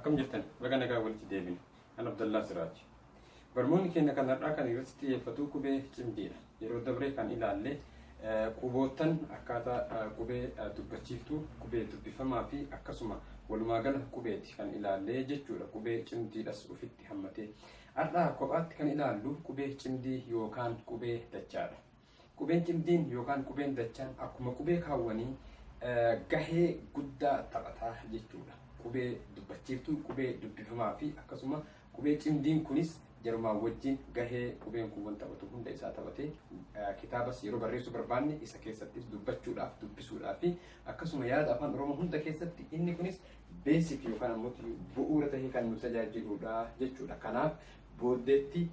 Akkam jirtan? Baga nagaa walitti deebine. An Abdallaa Siraaj. Barnoonni keenya kan har'aa kan irratti xiyyeeffatu qubee cimdiidha. Yeroo dabre kan ilaalle quboottan akkaataa qubee dubbachiiftuu, qubee dubbifamaa fi akkasuma walumaa gala qubeeti kan ilaallee jechuudha. Qubee cimdiidhas ofitti hammatee. Har'aa kophaatti kan ilaallu qubee cimdii yookaan qubee dachaadha. Qubeen cimdiin yookaan qubeen dachaan akkuma qubee kaawwanii gahee guddaa taphata jechuudha. Qubee dubbachiiftuu, qubee dubbifamaa fi akkasuma qubee cimdiin kunis jarumaan wajjin gahee qubeen kuuwwan taphatu hunda isaa taphatee, kitaabas yeroo barreessuu barbaanne isa keessattis dubbachuudhaaf, dubbisuudhaaf fi akkasuma yaada Afaan Oromoo hunda keessatti inni kunis basic yookaan ammoo bu'uura tahee kan nu tajaajiludha jechuudha. Kanaaf booddeetti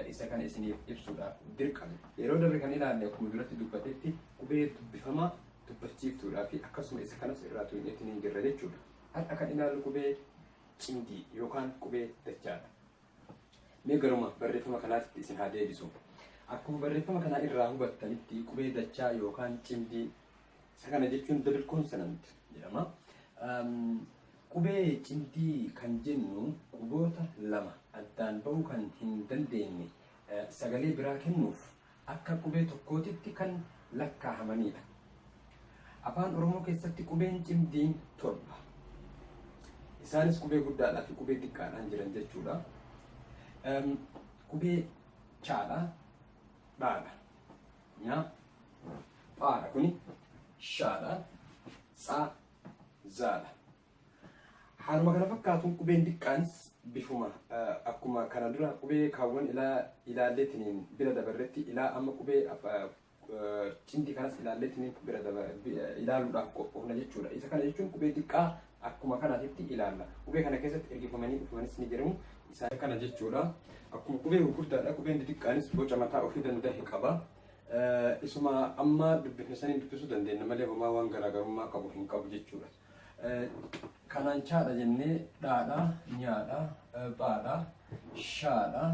isa kana isiniif ibsuudhaaf dirqame. Yeroo darbe kan ilaalle akkuma duratti dubbatetti qubee dubbifamaa, dubbachiiftuudhaa fi akkasuma isa kanas irraa tuqneetiin hin jirra jechuudha. Har'a kan ilaallu qubee cimdii yookaan qubee dachaadha. Mee garuma barreeffama kanaatti isin haa deebisu. Akkuma barreeffama kanaa irraa hubattanitti, qubee dachaa yookaan cimdii, isa kana jechuun double consonant jedhama. Qubee cimdii kan jennu quboota lama addaan ba'uu kan hin dandeenye sagalee biraa kennuuf akka qubee tokkootitti kan lakkaa'amanidha. Afaan Oromoo keessatti qubeen cimdiin torba. Isaanis qubee guddaadhaa fi qubee xiqqaadhaan jiran jechuudha. Qubee chaadha, dhaadha, nyaa, phaadha kuni, shaadha, tsaa, zaadha. Haaluma kana fakkaatuun qubeen xiqqaanis bifuma akkuma kana dura qubee kaawwan ilaalleetiniin bira dabarretti ilaa amma qubee cimdii kanas ilaalleetiniin bira ilaaluudhaaf qophoofna jechuudha. Isa kana jechuun qubee xiqqaa akkuma kanaatitti ilaalla. Qubee kana keessatti ergifamanii dhufanis ni jedhamu. Isa kana jechuudha. Akkuma qubee gurguddaadha. Qubeen xixiqqaanis boca mataa ofii danda'e qaba. Isuma amma dubbifne saniin dubbisuu dandeenya malee homaa waan garaagarummaa qabu hin qabu jechuudha. Kanaan chaadha jennee, dhaadha, nyaadha, phaadha, shaadha,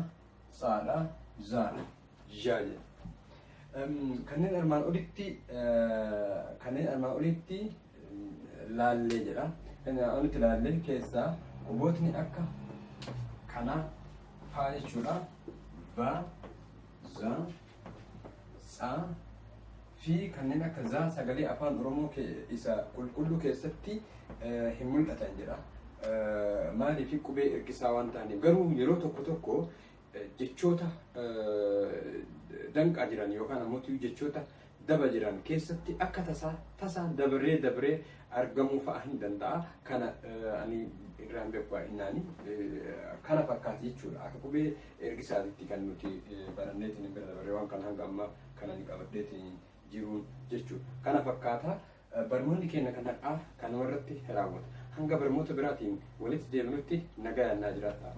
tsaadha, zaadha, zhaa jenna. Kanneen armaan olitti laallee jedha. Kanneen armaan olitti laallee keessaa qubootni akka kana faa jechuudha. Va, za, tsa fi kanneen akka zaa sagalee Afaan Oromoo isa qulqulluu keessatti hin mul'atan jedha. Maaliif? Qubee ergisaa waan ta'aniif. Garuu yeroo tokko tokko jechoota danqaa jiran yookaan ammoo jechoota daba jiran keessatti akka tasaa tasaa dabaree dabaree argamuu fa'a hin danda'a. Kana ani irraan beeku baay'inaani. Kana fakkaata jechuudha. Akka qubee ergisaatitti kan nuti baranneetiin bira dabaree waan kana hanga ammaa kana ni qabadheetiin jiruun jechuudha. Kana fakkaata, barnoonni keenya kan har'aa kanuma irratti raawwata. Hanga barnoota biraatiin walitti deebinutti nagaa yaannaa jiraadha.